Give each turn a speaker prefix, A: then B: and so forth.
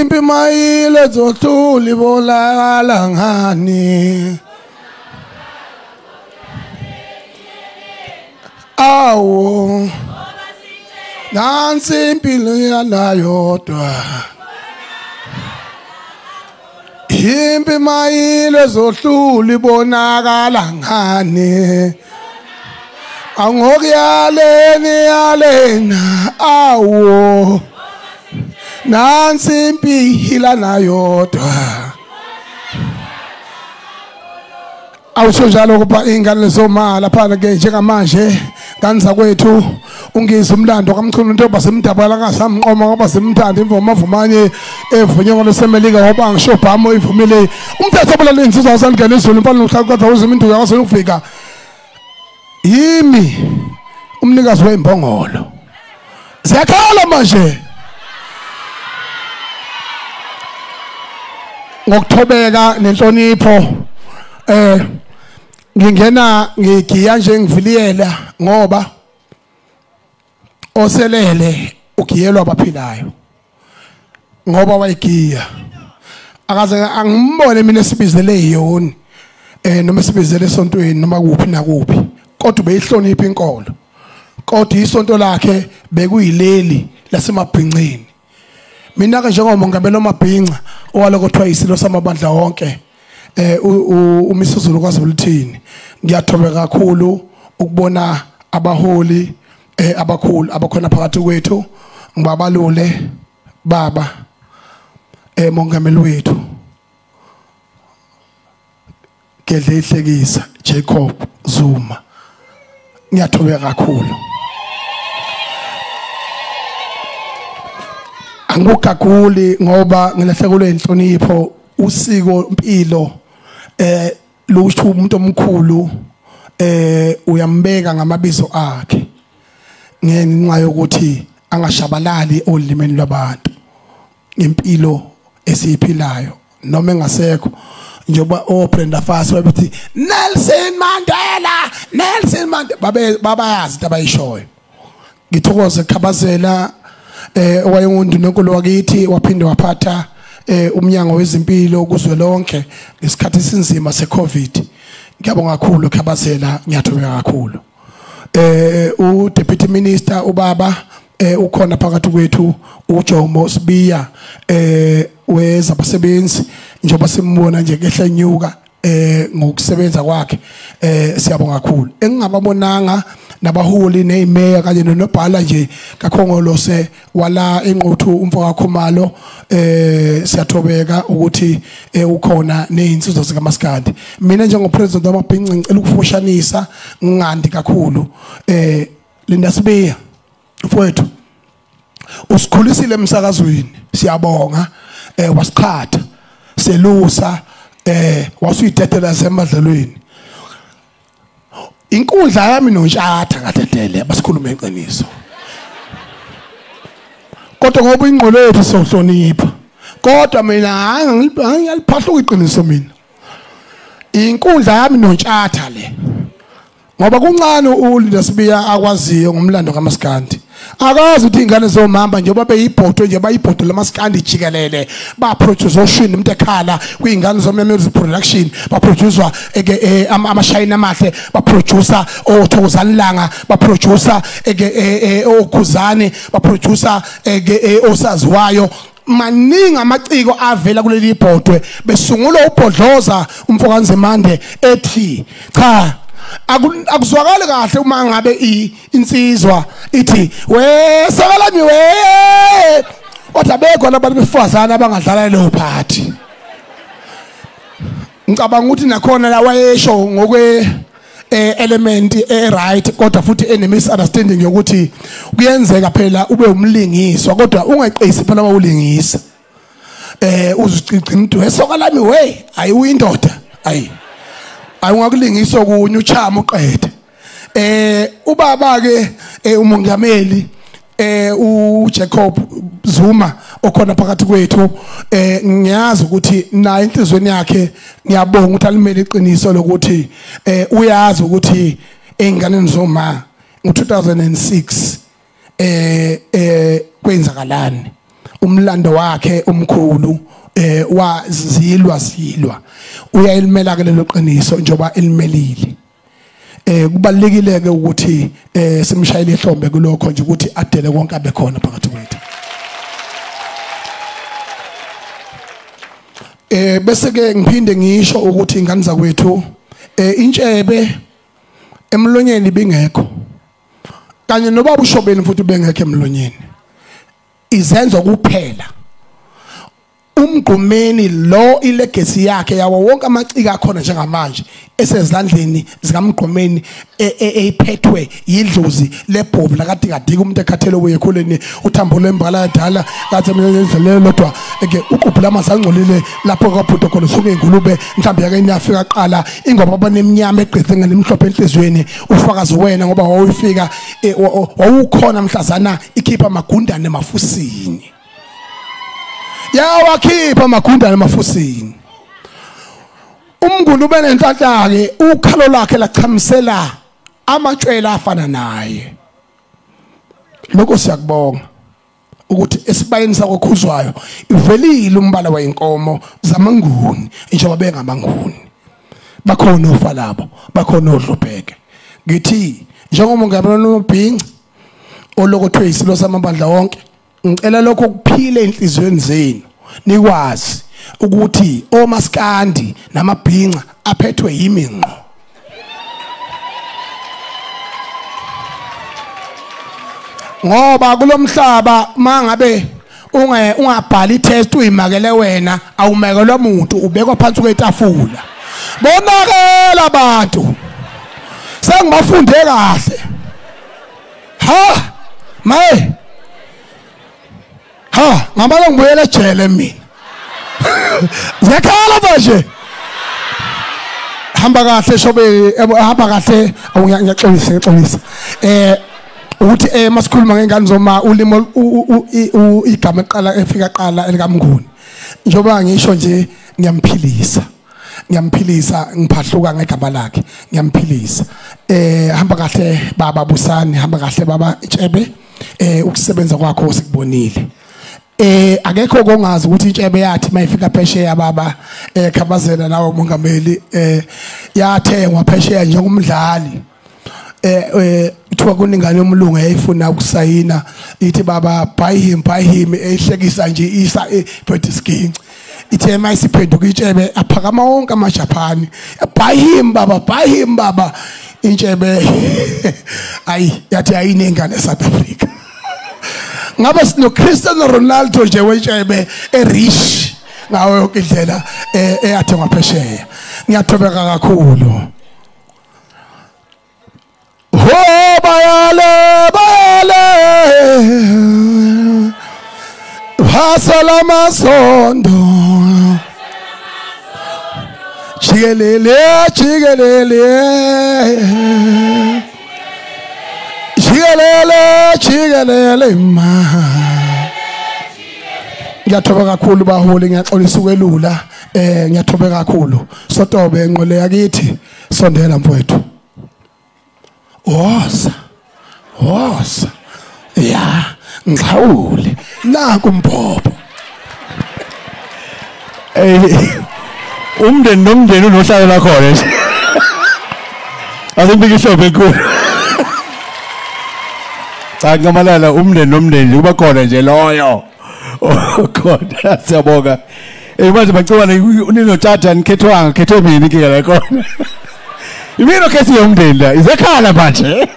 A: Impi mayile zothuli bolakala ngani. Awu nansi impilo yanayodwa. Impi mayile zohluli bonakala ngani. Angokuyaleni yalena awu nansi impilo nayodwa. Awusho njalo kuba ingane zoma lapha ke njengamanje kanza kwethu ungizwe umlando kaMchunu ntoba semdabala ngasamqoma ngoba simthanda imvuma vumanye evunywa lesemelika ngoba ngisho bhamo ivumile umthetho obulala insizwa wasangena izulu imfana nohlakatha uziminduka kwasokufika yimi umnikazi wembongolo ziyakhala manje ngokuthobeka nenhlonipho. Ngingena ngigiya nje ngiviliyela ngoba oselele ugiyelwa abaphilayo ngoba wayigiya akaze angimbone mina esibizele yiyoni noma esibizele esontweni noma kuphi nakuphi, kodwa beyihlonipha inkolo, kodwa isonto lakhe bekuyileli lasemabhincini. Mina ke njengomongameli wamabhinca owalokho isilo samabandla wonke uMisuzulu kaZwelithini, ngiyathobeka kakhulu ukubona abaholi abakhulu abakhona phakathi kwethu. Ngibabalule baba mongameli wethu Gedle ihlekisa Jacob Zuma, ngiyathobeka kakhulu. Angikugaguli ngoba ngilahlekelwe inhlonipho, usiko impilo lusho umuntu omkhulu uyambeka ngamabizo akhe ngenxa yokuthi angashabalali olimeni lwabantu impilo esiyiphilayo noma engasekho. Njengoba oBrenda Fassie babethi Nelson Mandela, Nelson Mandela, babayazi into abayishoyo. Ngithokoze Khabazela owayengundunankulu wakithi, waphinde waphatha umnyango wezempilo kuzwelonke ngesikhathi esinzima seCovid. Ngiyabonga kakhulu Khabazela, ngiyathobeka kakhulu. U Deputy Minister ubaba ukhona phakathi kwethu uJomo Sibiya wezabasebenzi, njengoba simbona nje kehla enyuka ngokusebenza kwakhe, siyabonga kakhulu. Engingababonanga nabaholi nezimeya kanye nonobhala nje kaKhongolose wala enquthu umfo kaKhumalo, siyathobeka ukuthi ukhona nezinsizwa zikaMaskandi. Mina njengopresident wamabhinci ngicela ukufoshanisa ngingandi kakhulu. Linda Sibiya mfowethu, usikhulisile emsakazweni, siyabonga. Wasiqhatha selusa, wasuyidedela zemadlelweni. Inkundla yami noNtshatha ngadedele basikhulume iqiniso, kodwa ngoba ingqolo yethu sohlonipha, kodwa mina ngiyaliphahluka iqiniso. Mina inkundla yami noNtshatha le, ngoba kuncane uLinda Sibiya akwaziyo ngomlando kaMaskandi. Akazi ukuthi ingane zomamba njengoba beyibhodwe nje bayibhodwe lamaskandi jikelele, baproduce oshini umuntu ekhala kuyingane zomama music production, baproducewa amashayini amahle, baproducer oThokozani Langa, baproducer oKhuzani, baproducer osaziwayo. Maningi amaciko avela kuleli ibhodwe besungula uBhodloza umfokaNzimande ethi cha akuzwakali kahle uma ngabe insizwa ithi we sakalami we, kodwa bekho labantu besifazana abangadlala leyo party. Ngicabanga ukuthi nakhona la wayesho ngokwe element e right, kodwa futhi ene misunderstanding yokuthi kuyenzeka phela ube umlingiswa kodwa ungeqisi phela mawulingisa uzicigcina umuntu esokalami we ayi uyindoda ayi ayungakulingisa okunye uchama uqede. Ubaba ke umongameli uJacob Zuma okhona phakathi kwethu, ngiyazi ukuthi naye inhlizweni yakhe ngiyabonga ukuthi alimele iqiniso lokuthi uyazi ukuthi einganeni zoma ngo2006 kwenzakalani. Umlando wakhe omkhulu wazilwa zilwa uyayilimela ke lelo qiniso njengoba elimelile. Kubalekile ke ukuthi simshayele ihlombe kulokho nje ukuthi adele konke abe khona phakathi kwethu. Bese ke ngiphinde ngisho ukuthi ingane zakwethu intshebe emlonyeni ibingekho kanye nobaba uShobeni futhi bengekho emlonyeni, izenzo kuphela. Umgqumeni lo ilegacy yakhe yawo wonke amaciko akhona njengamanje esezandleni zikaMgqumeni eyiphethwe yidlozi lebhovu lakadikadika umuntu ekhathele obuyekhuleni uthambo lwembala yadala kathi mina indlela lodwa ke uqubhula amazangcolile lapho kwabhudo khona suke ingulube mhlawumbe yake inafika qala ingoba abanemnyama egqithe ngelimhlophe enhlizweni ufakazi wena ngoba wawufika wawukhona mhlazana ikhipha amagundane emafusini. Yawakhipha amagundane emafusini. Umnguni ube nenhlanhla ke ukhalo lakhe lachamisela amatshwela afana naye. Lokho siyakubonga ukuthi esibayeni sakokhuzwayo ivelile umbala wayinkomo zamanguni njengoba bengamanguni. Bakhona ofalabo, bakhona odlubheke. Ngithi njengoba ngabona uBhinci olokothwe isilo samabandla wonke, ngicela lokho kuphile enhliziyweni zenu nikwazi ukuthi omaskandi namabhinca aphethwe yimi ngqo. Ngoba kulomhlaba mangabe ungabhali test uyimakele wena awumekelwa umuntu ubekwa phansi kwetafula. Bonakela abantu sengibafunde kahle. Ha maye ha ngabala ngibuyela ejele mina. Ziyakhala manje. Hamba kahle Shobe, hamba kahle. Ngiyaxolisa ngixolisa. Ukuthi masikhuluma ngengane zoma ulimo igama eqala efika qala elikaMnguni. Njengoba ngisho nje ngiyamphilisa. Ngiyamphilisa ngiphahluka ngegama lakhe. Ngiyamphilisa. Hamba kahle baba Busani, hamba kahle baba Ntshebe. Ukusebenza kwakho sikubonile. Akekho kongazi ukuthi intshebe yathi mayifika phesheya baba Khabazela nawe mongameli yathengwa phesheya njengomdlali. Kuthiwa kuningane yomlungu eyayifuna ukusayina ithi baba buy him buy him ehlekisa nje isa British King. Ithe mayisiphenduka intshebe aphakama wonke amaJapani, buy him baba, buy him baba. Intshebe ayi yathi ayinengane eSouth Africa. Ngabe sino Cristiano Ronaldo nje wentshebe erich ngawo yonke indlela eyathengwa phesheya. Ngiyathobeka kakhulu. Ho bayale bayale hasala masondo jikelele jikelele jikelele jikelele ma. Ngiyathoba kakhulu baholi, ngiyaxolisa ukwelula. Ngiyathoba kakhulu. Sotobe enqole yakithi, sondela mfowethu. Woza woza ya ngixhawule naku umbhobho.
B: Umndeni nomndeni unohlalo lakhona nje. Asembike ihlombe enkulu. Cha Nxamalala, umndeni nomndeni kuba khona nje loyo. Khona siyabonga. Manje bacibane ninothatha nikhethwanga khethwe mina inkinga la khona. Imino khethi yomndeni la izekhala manje.